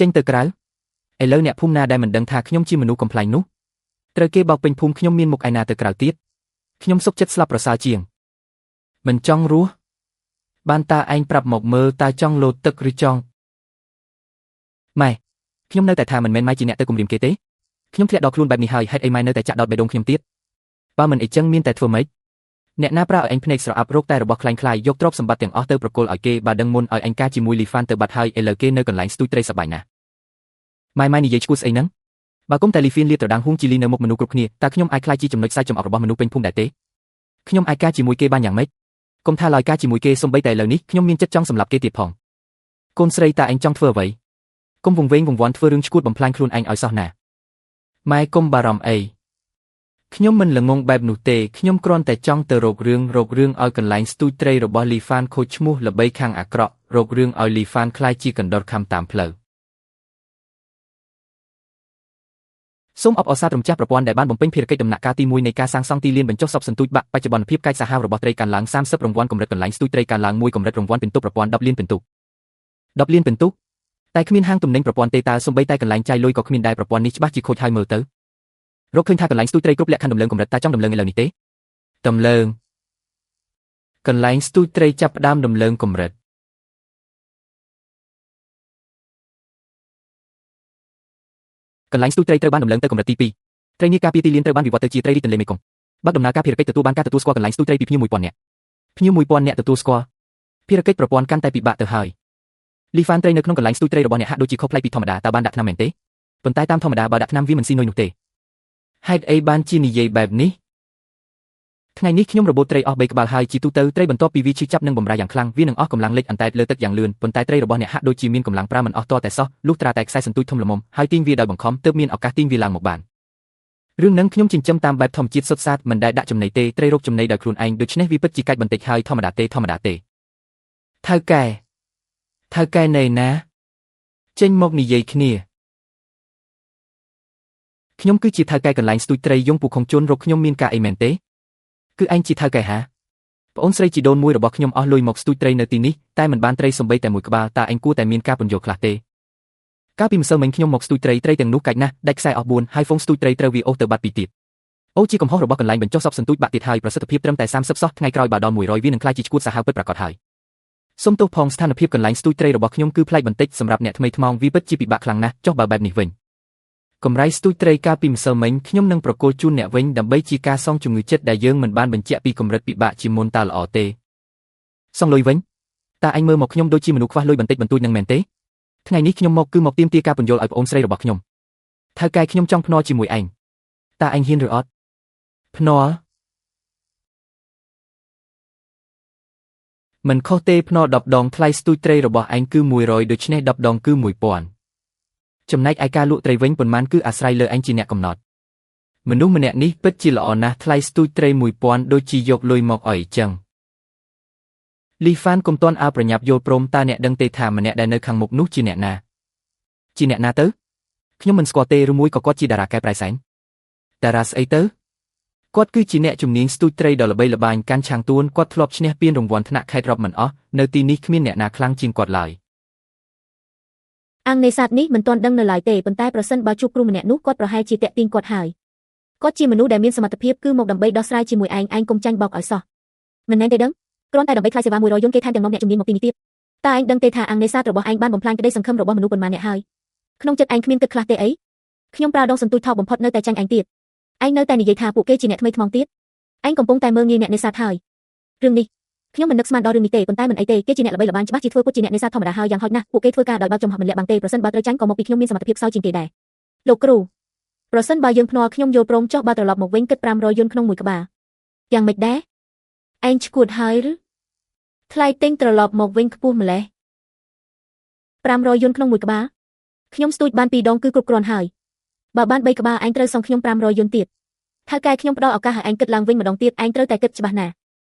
ចេញទៅក្រៅឥឡូវអ្នកភូមិណាដែលមិនដឹងថាខ្ញុំជាមនុស្សកំប្លែងនោះត្រូវគេបោកពេញភូមិខ្ញុំមានមុខឯណាទៅក្រៅទៀតខ្ញុំសុខចិត្តស្លាប់ប្រសើរជាងមិនចង់រស់បានតើឯងប្រាប់មកមើលតើចង់លោតទឹកឬចង់ម៉ែខ្ញុំនៅតែថាមិនមែនម៉ែជាអ្នកទៅគំរាមគេទេខ្ញុំធ្លាក់ដល់ខ្លួនបែបនេះហើយហេតុអីម៉ែនៅតែចាក់ដោតបេះដូងខ្ញុំទៀតបើមិនអីចឹងមានតែធ្វើម៉េចអ្នកណាប្រើឲ្យឯងភ្នែកស្រអាប់រកតែរបស់ក្លែងក្លាយយកទ្រព្យសម្បត្តិទាំងអស់ទៅប្រគល់ឲ្យគេបើដឹងមុនឲ្យឯងការជាមួយលីហ្វានទៅបាត់ហើយឥឡូវគេនៅកន្លែងស្ទូចត្រីសប្បាយណាស់ម៉ែម៉ែនិយាយឈួតស្អីហ្នឹងបើគុំតែលីហ្វៀនលាតត្រដាងហួងជីលីនៅមុខមនុស្សគ្រប់គ្នាតើខ្ញុំអាចក្លាយជាចំណុចសាច់ចំអករបស់មនុស្សពេញភូមិដែរទេខ្ញុំអាចការជាមួយគេបានយ៉ាងម៉េចកុំថាឡើយការជាមួយគេសំបីតែឥឡូវនេះខ្ញុំមានចិត្តចង់សម្លាប់គេទៀតផងកូនស្រីតើឯងចង់ធ្វើអ្វីកុំវង្វេងវង្វាន់ធ្វើរឿងឈួតបំផ្លាញខ្លួនឯងឲ្យសោះណាម៉ែកុំបារម្ភអីខ្ញុំមិនល្ងងបែបនោះទេខ្ញុំគ្រាន់តែចង់ទៅរករឿងរករឿងឲ្យកន្លែងស្ទូចត្រីរបស់លីហ្វានខូចឈ្មោះល្បីខាងអាក្រក់រករឿងឲ្យលីហ្វានក្លាយជាកណ្ដុរខំតាមផ្លូវសូមអបអរសាទរម្ចាស់ប្រព័ន្ធដែលបានបំពេញភារកិច្ចដំណាក់កាលទី1នៃការសាងសង់ទីលានបញ្ចុះសពសន្ទូចបាក់បច្ចុប្បន្នភាពកាចសាហាវរបស់ត្រីកើនឡើង30រង្វាន់កម្រិតកន្លែងស្ទូចត្រីកើនឡើង1កម្រិតរង្វាន់ពិន្ទុប្រព័ន្ធ10លានពិន្ទុ10លានពិន្ទុតែគ្មានហាងទំនិញប្រព័ន្ធទេតើសំបីតែកន្លែងចាយលុយក៏គ្មានដែរប្រព័ន្ធនេះច្បាស់ជាខូចហើយមើលទៅរកឃើញថាកន្លែងស្ទូចត្រីគ្រប់លក្ខខណ្ឌដំឡើងកម្រិតតើចង់ដំឡើងឥឡូវនេះទេដំឡើងកន្លែងស្ទូចត្រីចាប់ផ្ដើមដំឡើងកម្រិតកន្លែងស្ទូចត្រីត្រូវបានដំឡើងទៅកម្រិតទី2ត្រីនេះការពារទីលានត្រូវបានវិវត្តទៅជាត្រីរីកទន្លេមេគង្គបើកដំណើរការភារកិច្ចទទួលបានការទទួលស្គាល់កន្លែងស្ទូចត្រីពីភ្ញៀវ1000នាក់ភ្ញៀវ1000នាក់ទទួលស្គាល់ភារកិច្ចប្រព័ន្ធកាន់តែពិបាកទៅហើយលីហ្វានត្រីនៅក្នុងកន្លែងស្ទូចត្រីរបស់អ្នកហាក់ដូចជាខុសប្លែកពីធម្មតាតើបានដាក់ថ្នាំមែនទេប៉ុន្តែតាមធម្មតាបើដាក់ថ្នាំវាមិនស៊ីនុយនោះទេហេតុអីបានជានិយាយបែបនេះថ្ងៃនេះខ្ញុំរបូតត្រីអស់3ក្បាលហើយជាទូទៅត្រីបន្ទាប់ពីវាឈឺចាប់និងបំរាយ៉ាងខ្លាំងវានឹងអស់កម្លាំងលិចអណ្តែតលើទឹកយ៉ាងលឿនប៉ុន្តែត្រីរបស់អ្នកហាក់ដូចជាមានកម្លាំងប្រើមិនអស់ទាល់តែសោះលុះត្រាតែខ្សែសន្ទូចធំល្មមហើយទាញវាដោយបង្ខំទើបមានឱកាសទាញវាឡើងមកបានរឿងនឹងខ្ញុំចិញ្ចឹមតាមបែបធម្មជាតិសុទ្ធសាធមិនដែលដាក់ចំណីទេត្រីរកចំណីដោយខ្លួនឯងដូច្នេះវាពិតជាកាច់បន្តិចហើយធម្មតាទេធម្មតាទេថៅកែថៅកែណែណាចេញមកនិយាយគ្នាខ្ញុំគឺជាថៅកែកន្លែងស្ទូចត្រីយងពូខុងជុនរកខ្ញុំមានការអីមែនទេគឺឯងជាថៅកែហាប្អូនស្រីជីដូនមួយរបស់ខ្ញុំអស់លុយមកស្ទូចត្រីនៅទីនេះតែមិនបានត្រីសំបីតែមួយក្បាលតើឯងគួរតែមានការពន្យល់ខ្លះទេកាលពីម្សិលមិញខ្ញុំមកស្ទូចត្រីត្រីទាំងនោះកាច់ណាស់ដាច់ខ្សែអស់4ហើយហ្វុងស្ទូចត្រីត្រូវវាអូសទៅបាត់ពីទៀតអូជាកំហុសរបស់កន្លែងបញ្ចុះសពសន្ទូចបាក់ទៀតហើយប្រសិទ្ធភាពត្រឹមតែ30សោះថ្ងៃក្រោយបើដល់100វានឹងក្លាយជាឈួតសាហាវពិតប្រាកដហើយសូមទោសផងស្ថានភាពកន្លែងស្ទូចត្រីរបស់ខ្ញុំគឺប្លែកបន្តិចសម្រាប់អ្នកថ្មីថ្មោងវាពិតជាពិបាកខ្លាំងណាស់ចុះបើបែបនេះវិញកម្រៃស្ទូចត្រីកាលពីម្សិលមិញខ្ញុំនឹងប្រគល់ជូនអ្នកវិញដើម្បីជាការសងជំងឺចិត្តដែលយើងមិនបានបញ្ជាក់ពីកម្រិតពិបាកជាមុនតើល្អទេសងលុយវិញតើអញមើលមកខ្ញុំដូចជាមនុស្សខ្វះលុយបន្តិចបន្តួចនឹងមែនទេថ្ងៃនេះខ្ញុំមកគឺមកទាមទារការពន្យល់ឲ្យប្អូនស្រីរបស់ខ្ញុំថៅកែខ្ញុំចង់ភ្នាល់ជាមួយឯងតើឯងហ៊ានឬអត់ភ្នាល់មិនខុសទេភ្នាល់10ដងថ្លៃស្ទូចត្រីរបស់ឯងគឺ100ដូច្នេះ10ដងគឺ1000ចំណែកឯការលក់ត្រីវិញប៉ុន្មានគឺអាស្រ័យលើឯងជាអ្នកកំណត់មនុស្សម្នាក់នេះពិតជាល្អណាស់ថ្លៃស្ទូចត្រី1000ដូចជាយកលុយមកអីចឹងលីហ្វានគុំទាន់អើប្រញាប់យល់ព្រមតើអ្នកដឹងទេថាម្នាក់ដែលនៅខាងមុខនោះជាអ្នកណាជាអ្នកណាទៅខ្ញុំមិនស្គាល់ទេឬមួយក៏គាត់ជាតារាកែប្រែសែងតារាស្អីទៅគាត់គឺជាអ្នកជំនាញស្ទូចត្រីដ៏ល្បីល្បាញកាន់ឆាងទួនគាត់ធ្លាប់ឈ្នះពានរង្វាន់ថ្នាក់ខេត្តរាប់មិនអស់នៅទីនេះគ្មានអ្នកណាខ្លាំងជាងគាត់ឡើយ អាងនេសាទនេះមិនទាន់ដឹងនៅឡើយទេប៉ុន្តែប្រសិនបើជួបគ្រូម្នាក់នោះគាត់ប្រហែលជាតាក់ទាញគាត់ហើយគាត់ជាមនុស្សដែលមានសមត្ថភាពគឺមកដើម្បីដោះស្រាយជាមួយឯងឯងកុំចាញ់បោកឲ្យសោះមិនមែនទេដឹងគ្រាន់តែដើម្បីថ្លៃសេវា100យន្តគេថែមទាំងនាំអ្នកជំនាញមកទីនេះទៀតតើឯងដឹងទេថាអាងនេសាទរបស់ឯងបានបំផ្លាញក្តីសង្ឃឹមរបស់មនុស្សប៉ុន្មានអ្នកហើយក្នុងចិត្តឯងគ្មានគិតខ្លះទេអីខ្ញុំប្រើដងសន្ទូចថោកបំផុតនៅតែចាញ់ឯងទៀតឯងនៅតែនិយាយថាពួកគេជាអ្នកថ្មីថ្មោងទៀតឯងកំពុងតែមើលងាយអ្នកនេសាទហើយរឿងនេះខ្ញុំមិននឹកស្មានដល់រឿងនេះទេប៉ុន្តែមិនអីទេគេជាអ្នកល្បីល្បាញច្បាស់ជាធ្វើពុតជាអ្នកនេសាទធម្មតាហើយយ៉ាងហោចណាស់ពួកគេធ្វើការដោយបើកចំហមិនលាក់បាំងទេប្រសិនបើត្រូវចាញ់ក៏មកពីខ្ញុំមានសមត្ថភាពខ្សោយជាងគេដែរលោកគ្រូប្រសិនបើយើងភ្នាល់ខ្ញុំយល់ព្រមចុះបើត្រឡប់មកវិញគិត500យន្តក្នុងមួយក្បាលយ៉ាងម៉េចដែរឯងឈួតហើយឬថ្លៃទិញត្រឡប់មកវិញខ្ពស់ម្ល៉េះ500យន្តក្នុងមួយក្បាលខ្ញុំស្ទូចបាន2ដងគឺគ្រប់គ្រាន់ហើយបើបាន3ក្បាលឯងត្រូវសងខ្ញុំ500យន្តទៀតថៅកែខ្ញុំផ្ដល់ឱកាសឲ្យឯងគិតឡើងវិញម្ដងទៀតឯងត្រូវតែគិតច្បាស់ណាស់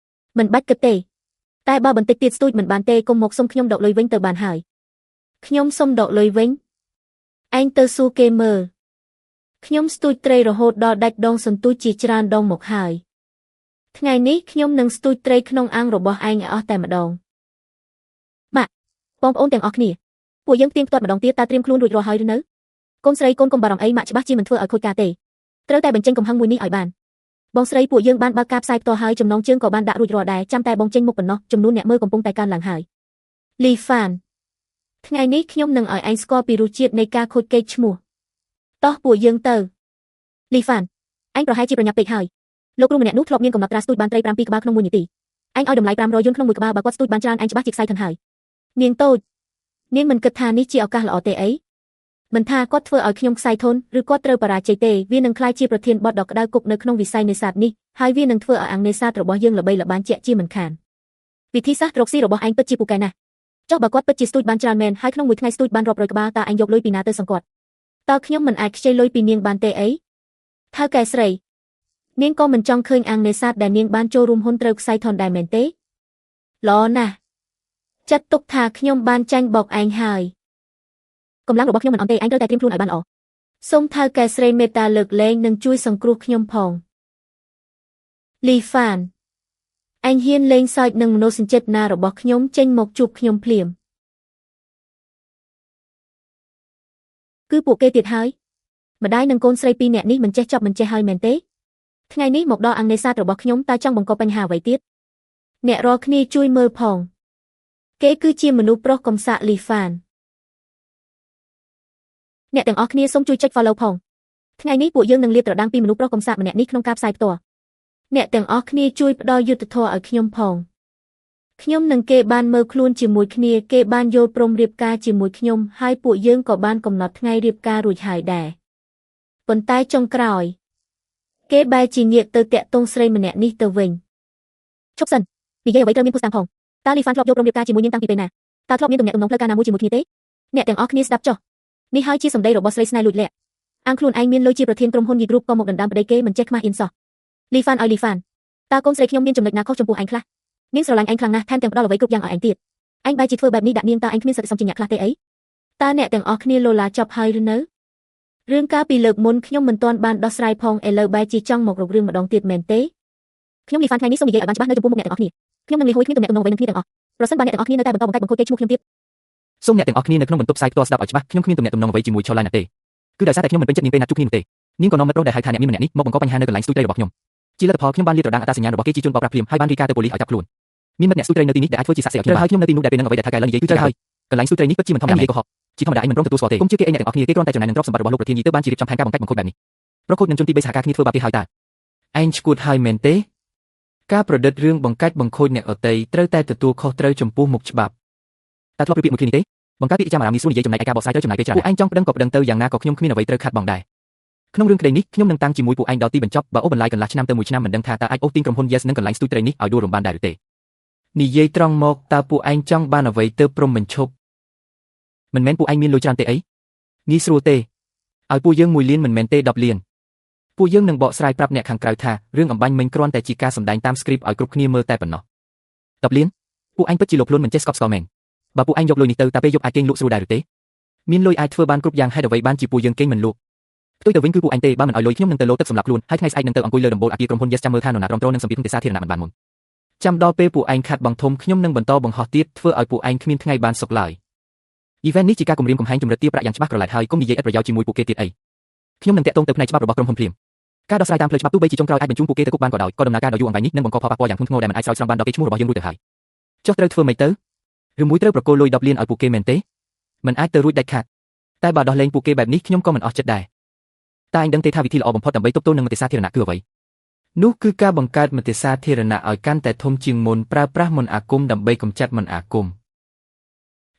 មិនបាច់គិតទេតែបើបន្តិចទៀតស្ទូចមិនបានទេកុំមកសុំខ្ញុំដកលុយវិញទៅបានហើយខ្ញុំសុំដកលុយវិញឯងទៅសួរគេមើលខ្ញុំស្ទូចត្រីរហូតដល់ដាច់ដងសន្ទូចជាច្រើនដងមកហើយថ្ងៃនេះខ្ញុំនឹងស្ទូចត្រីក្នុងអាងរបស់ឯងឲ្យអស់តែម្ដងម៉ាក់បងប្អូនទាំងអស់គ្នា ពួកយើងផ្ទៀងផ្ទាត់ម្ដងទៀតតើត្រៀមខ្លួនរួចរាល់ហើយឬនៅកូនស្រីកូនកុំបារម្ភអីម៉ាក់ច្បាស់ជាមិនធ្វើឲ្យខូចការទេត្រូវតែបញ្ចេញកំហឹងមួយនេះឲ្យបានបងស្រីពួកយើងបានបើកការផ្សាយផ្ទាល់ហើយចំណងជើងក៏បានដាក់រួចរាល់ដែរចាំតែបងចេញមុខប៉ុណ្ណោះចំនួនអ្នកមើលកំពុងតែកើនឡើងហើយលីហ្វានថ្ងៃនេះខ្ញុំនឹងឲ្យឯងស្គាល់ពីរសជាតិនៃការខូចកេរ្តិ៍ឈ្មោះតោះពួកយើងទៅលីហ្វានឯងប្រហែលជាប្រញាប់ពេកហើយលោកគ្រូម្នាក់នោះធ្លាប់មានកំណត់ត្រាស្ទូចបានត្រី7ក្បាលក្នុងមួយនាទីឯងឲ្យតម្លៃ500យួនក្នុងមួយក្បាលបើគាត់ស្ទូចបានច្រើនឯងច្បាស់ជាខ្សែធនហើយនាងតូចនាងមិនគិតថានេះជាឱកាសល្អទេអីមិនថាគាត់ធ្វើឲ្យខ្ញុំខ្សែធនឬគាត់ត្រូវបរាជ័យទេវានឹងក្លាយជាប្រធានបទដ៏ក្តៅគប់នៅក្នុងវិស័យនេសាទនេះហើយវានឹងធ្វើឲ្យអង្គនេសាទរបស់យើងល្បីល្បាញជាក់ជាមិនខានវិធីសាស្ត្ររកស៊ីរបស់ឯងពិតជាពូកែណាស់ចុះបើគាត់ពិតជាស្ទូចបានច្រើនមែនហើយក្នុងមួយថ្ងៃស្ទូចបានរាប់រយក្បាលតើឯងយកលុយពីណាទៅសង្កត់តើខ្ញុំមិនអាចខ្ចីលុយពីនាងបានទេអីថៅកែស្រីនាងក៏មិនចង់ឃើញអង្គនេសាទដែលនាងបានចូលរួមហ៊ុនត្រូវខ្សែធនដែរមែនទេល្អណាស់ចាត់ទុកថាខ្ញុំបានចាញ់បោកឯងហើយកម្លាំងរបស់ខ្ញុំមិនអន់ទេឯងត្រូវតែត្រៀមខ្លួនឲ្យបានល្អសូមថៅកែស្រីមេត្តាលើកលែងនិងជួយសង្គ្រោះខ្ញុំផងលីហ្វានឯងហ៊ានលេងសើចនឹងមនោសញ្ចេតនារបស់ខ្ញុំចេញមកជួបខ្ញុំភ្លាមគឺពួកគេទៀតហើយម្ដាយនិងកូនស្រីពីរនាក់នេះមិនចេះចប់មិនចេះហើយមែនទេថ្ងៃនេះមកដល់អង្គនេសាទរបស់ខ្ញុំតើចង់បង្កបញ្ហាអ្វីទៀតអ្នករាល់គ្នាជួយមើលផងគេគឺជាមនុស្សប្រុសកំសាកលីហ្វានអ្នកទាំងអស់គ្នាសូមជួយចុច follow ផងថ្ងៃនេះពួកយើងនឹងលាតត្រដាងពីមនុស្សប្រុសកំសាកម្នាក់នេះក្នុងការផ្សាយផ្ទាល់អ្នកទាំងអស់គ្នាជួយផ្ដល់យុត្តិធម៌ឲ្យខ្ញុំផងខ្ញុំនិងគេបានមើលខ្លួនជាមួយគ្នាគេបានយល់ព្រមរៀបការជាមួយខ្ញុំហើយពួកយើងក៏បានកំណត់ថ្ងៃរៀបការរួចហើយដែរប៉ុន្តែចុងក្រោយគេបែរជាងាកទៅតាក់ទងស្រីម្នាក់នេះទៅវិញឈប់សិននិយាយអ្វីត្រូវមានភស្តុតាងផងតើលីហ្វានធ្លាប់យល់ព្រមរៀបការជាមួយនាងតាំងពីពេលណាតើធ្លាប់មានទំនាក់ទំនងផ្លូវការណាមួយជាមួយគ្នាទេអ្នកទាំងអស់គ្នាស្ដាប់ចុះនេះហើយជាសម្ដីរបស់ស្រីស្នេហ៍លួចលាក់អាងខ្លួនឯងមានលុយជាប្រធានក្រុមហ៊ុនយីគ្រុបក៏មកដណ្ដើមប្តីគេមិនចេះខ្មាស់អៀនសោះលីហ្វានឲ្យលីហ្វានតើកូនស្រីខ្ញុំមានចំណុចណាខុសចំពោះឯងខ្លះនាងស្រឡាញ់ឯងខ្លាំងណាស់ថែមទាំងផ្ដល់អ្វីគ្រប់យ៉ាងឲ្យឯងទៀតឯងបែរជាធ្វើបែបនេះដាក់នាងតើឯងគ្មានសតិសម្បជញ្ញៈខ្លះទេអីតើអ្នកទាំងអស់គ្នាលោឡាចប់ហើយឬនៅរឿងកាលពីលើកមុនខ្ញុំមិនទាន់បានដោះស្រាយផងឥឡូវបែរជាចង់មករករឿងម្ដងទៀតមែនទេខ្ញុំលីហ្វានថ្ងៃនេះសូមនិយាយឲ្យបានច្បាស់នៅចំពោះមុខអ្នកទាំងអស់គ្នាខ្ញុំនឹងលីហួយគ្មានទំនាក់ទំនងអ្វីនឹងគ្នាទាំងអស់ប្រសិនបើអ្នកទាំងអស់គ្នានៅតែបន្តបង្កាច់បង្ខូចកេរ្តិ៍ឈ្មោះខ្ញុំទៀត សូមអ្នកទាំងអស់គ្នានៅក្នុងបន្ទប់ផ្សាយផ្ទាល់ស្ដាប់ឲ្យច្បាស់ខ្ញុំគ្មានទំនាក់ទំនងអ្វីជាមួយឆូឡាយណាទេគឺដោយសារតែខ្ញុំមិនពេញចិត្តនាងពេលណាត់ជួបគ្នានោះទេនាងក៏នាំមិត្តប្រុសដែលហៅថាអ្នកមានម្នាក់នេះមកបង្កបញ្ហានៅកន្លែងស្ទូចត្រីរបស់ខ្ញុំជាលទ្ធផលខ្ញុំបានលាតត្រដាងអត្តសញ្ញាណរបស់គេជាជនបោកប្រាស់ភ្លាមហើយបានរាយការណ៍ទៅប៉ូលីសឲ្យចាប់ខ្លួនមានមិត្តអ្នកស្ទូចត្រីនៅទីនេះដែលអាចធ្វើជាសាក្សីឲ្យខ្ញុំបានហើយខ្ញុំនៅទីនោះដែលពេលនឹងអ្វីដែលថៅកែឡើងនិយាយគឺត្រូវហើយកន្លែងស្ទូចត្រីនេះពិតជាមិនធម្មតានិយាយកុហកជាធម្មតាឯងមិនព្រមទទួលស្គាល់ទេគុំជឿគេឯងអ្នកទាំងអស់គ្នាគេគ្រាន់តែចំណែននឹងទ្រព្យសម្បត្តិរបស់លោកប្រធានយីទៅបានជារៀបចំផែនការបង្កាច់បង្ខូចបែបនេះប្រខូចនឹងជនទី3សហការគ្នាធ្វើបាបគេហើយតើឯងឈួតហើយមែនទេការប្រឌិតរឿងបង្កាច់បង្ខូចអ្នកដទៃត្រូវតែទទួលខុសត្រូវចំពោះមុខច្បាប់តើធ្លាប់ឬពាក្យមួយឃ្លានេះទេបង្កើតពាក្យចាំអារាមនេះស្រួលនិយាយចំណែកឯការបកស្រាយត្រូវចំណាយពេលច្រើនពួកឯងចង់ប្តឹងក៏ប្តឹងទៅយ៉ាងណាក៏ខ្ញុំគ្មានអ្វីត្រូវខាត់បងដែរក្នុងរឿងក្តីនេះខ្ញុំនឹងតាំងជាមួយពួកឯងដល់ទីបញ្ចប់បើអូសបន្លាយកន្លះឆ្នាំទៅមួយឆ្នាំមិនដឹងថាតើអាចអូសទាញក្រុមហ៊ុន Yes និងកន្លែងស្ទូចត្រីនេះឲ្យដួលរំបានដែរឬទេនិយាយត្រង់មកតើពួកឯងចង់បានអ្វីទៅព្រមបញ្ឈប់មិនមែនពួកឯងមានលុយច្រើនទេអីងាយស្រួលទេឲ្យពួកយើង1លានមិនមែនទេ10លានពួកយើងនឹងបកស្រាយប្រាប់អ្នកខាងក្រៅថារឿងអំបញ្ញមិញគ្រាន់តែជាការសម្ដែងតាមស្គ្រីបឲ្យគ្រប់គ្នាមើលតែប៉ុណ្ណោះ10លានពួកឯងពិតជាលោភលន់មិនចេះស្កប់ស្កល់មែនបើពួកឯងយកលុយនេះទៅតើពេលយប់អាចគេងលក់ស្រួលដែរឬទេមានលុយអាចធ្វើបានគ្រប់យ៉ាងហេតុអ្វីបានជាពួកយើងគេងមិនលក់ផ្ទុយទៅវិញគឺពួកឯងទេបើមិនឲ្យលុយខ្ញុំនឹងទៅលោទឹកសម្រាប់ខ្លួនហើយថ្ងៃស្អែកនឹងទៅអង្គុយលើដំបូលអគារក្រុមហ៊ុន Yes ចាំមើលថានរណាទ្រាំទ្រនឹងសម្ពាធទេសាធារណៈមិនបានមុនចាំដល់ពេលពួកឯងខាត់បងធំខ្ញុំនឹងបន្តបង្ហោះទៀតធ្វើឲ្យពួកឯងគ្មានថ្ងៃបានសុខឡើយ Event នេះជាការគំរាមកំហែងជំរិតទារប្រាក់យ៉ាងច្បាស់ក្រឡែតហើយកុំនិយាយឥតប្រយោជន៍ជាមួយពួកគេទៀតអីខ្ញុំនឹងតាក់ទងទៅផ្នែកច្បាប់របស់ក្រុមហ៊ុនភ្លាមការដោះស្រាយតាមផ្លូវច្បាប់ទោះបីជាចុងក្រោយអាចបញ្ជូនពួកគេទៅគុកបានក៏ដោយក៏ដំណើរការដ៏យូរអង្វែងនេះនឹងបង្កផលប៉ះពាល់យ៉ាងធ្ងន់ធ្ងរដែលមិនអាចស្រោចស្រង់បានដល់កេរ្តិ៍ឈ្មោះរបស់យើងរួចទៅហើយចុះត្រូវធ្វើម៉េចទៅឬមួយត្រូវប្រគល់លុយ10លានឲ្យពួកគេមែនទេមិនអាចទៅរួចដាច់ខាតតែបើដោះលែងពួកគេបែបនេះខ្ញុំក៏មិនអស់ចិត្តដែរតែឯងដឹងទេថាវិធីល្អបំផុតដើម្បីទប់ទល់នឹងមតិសាធារណៈគឺអ្វីនោះគឺការបង្កើតមតិសាធារណៈឲ្យកាន់តែធំជាងមុនប្រើប្រាស់មន្តអាគមដើម្បីកម្ចាត់មន្តអាគម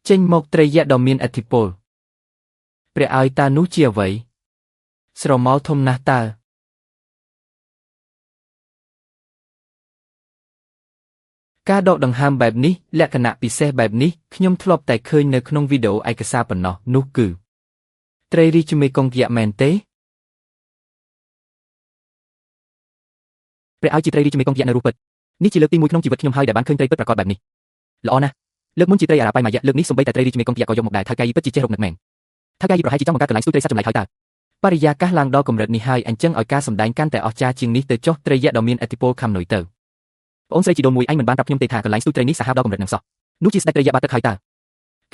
ចេញមកត្រីយៈដ៏មានឥទ្ធិពលព្រះឲ្យតើនោះជាអ្វីស្រមោលធំណាស់តើការដកដង្ហើមបែបនេះលក្ខណៈពិសេសបែបនេះខ្ញុំធ្លាប់តែឃើញនៅក្នុងវីដេអូឯកសារប៉ុណ្ណោះនោះគឺត្រីរាជមេគង្គយៈមែនទេព្រះឲ្យជាត្រីរាជមេគង្គយៈនៅរូបពិតនេះជាលើកទី1ក្នុងជីវិតខ្ញុំហើយដែលបានឃើញត្រីពិតប្រាកដបែបនេះល្អណាស់លើកមុនជាត្រីអារ៉ាបៃម៉ាយៈលើកនេះសូម្បីតែត្រីរាជមេគង្គយៈក៏យកមកដែរថៅកែយីពិតជាចេះរកនឹកមែនថៅកែយីប្រហែលជាចង់បង្កើតកន្លែងស្ទូចត្រីសត្វចម្លែកហើយតើបរិយាកាសឡើងដល់កម្រិតនេះហើយអញ្ចឹងឲ្យការសម្ដែងកាន់តែអស្ចារ្យជាងនេះទៅចុះត្រីយៈដ៏មានឥទ្ធិពលខំនុយទៅបងអូនស្រីជីដូនមួយឯងមិនបានប្រាប់ខ្ញុំទេថាកន្លែងស្ទូចត្រីនេះសាហាវដល់កម្រិតនឹងសោះនោះជាស្ដេចត្រីយៈបាត់ទឹកហើយតើ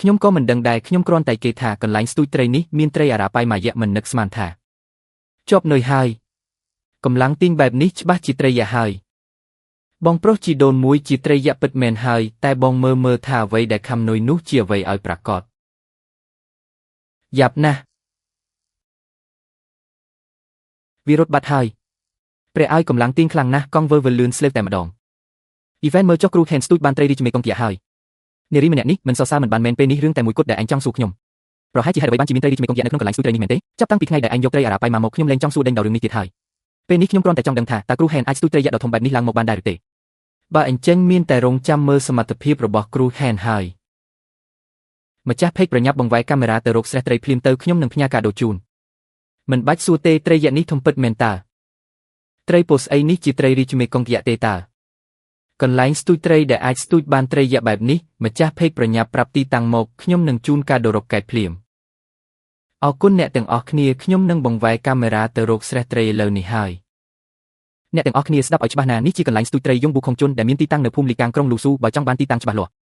ខ្ញុំក៏មិនដឹងដែរខ្ញុំគ្រាន់តែគេថាកន្លែងស្ទូចត្រីនេះមានត្រីអារ៉ាប៉ៃម៉ាយៈមិននឹកស្មានថាជាប់នុយហើយកម្លាំងទាញបែបនេះច្បាស់ជាត្រីយ៉ាហើយបងប្រុសជីដូនមួយជាត្រីយៈពិតមែនហើយតែបងមើលមើលថាអ្វីដែលខំនុយនោះជាអ្វីឲ្យប្រាកដយ៉ាប់ណាស់វារត់បាត់ហើយព្រះឲ្យកម្លាំងទាញខ្លាំងណាស់កង់វើវិលលឿនស្លេវតែម្ដងអ៊ីវ៉ែនមើលចុះគ្រូហេនស្ទូចបានត្រីរីជាមេកុងគៀហើយនារីម្នាក់នេះមិនសរសើរមិនបានមែនពេលនេះរឿងតែមួយគត់ដែលឯងចង់សួរខ្ញុំប្រហែលជាហេតុអ្វីបានជាមានត្រីរីជាមេកុងគៀនៅក្នុងកន្លែងស្ទូចត្រីនេះមែនទេចាប់តាំងពីថ្ងៃដែលឯងយកត្រីអារ៉ាប៉ៃមកខ្ញុំលែងចង់សួរដេញដល់រឿងនេះទៀតហើយពេលនេះខ្ញុំគ្រាន់តែចង់ដឹងថាតើគ្រូហេនអាចស្ទូចត្រីយក្សដ៏ធំបែបនេះឡើងមកបានដែរឬទេបើអញ្ចឹងមានតែរងចាំមើលសមត្ថភាពរបស់គ្រូហេនហើយម្ចាស់ page ប្រញាប់បង្វែរកាមេរ៉ាទៅរកស្រះត្រីភ្លាមទៅខ្ញុំនឹងផ្ញើកាដូជូនមិនបាច់សួរទេត្រីយក្សនេះធំពិតមែនតើត្រីពោស្អីនេះជាត្រីរាជមេកុងយៈទេតើកន្លែងស្ទូចត្រីដែលអាចស្ទូចបានត្រីយក្សបែបនេះម្ចាស់ page ប្រញាប់ប្រាប់ទីតាំងមកខ្ញុំនឹងជូនកាដូរ៉ុកកែតភ្លាមអរគុណអ្នកទាំងអស់គ្នាខ្ញុំនឹងបង្វែរកាមេរ៉ាទៅរកស្រះត្រីឥឡូវនេះហើយអ្នកទាំងអស់គ្នាស្ដាប់ឲ្យច្បាស់ណានេះជាកន្លែងស្ទូចត្រីយងប៊ូខុងជុនដែលមានទីតាំងនៅភូមិលីកាងក្រុងលូស៊ូបើចង់បានទីតាំងច្បាស់លាស់។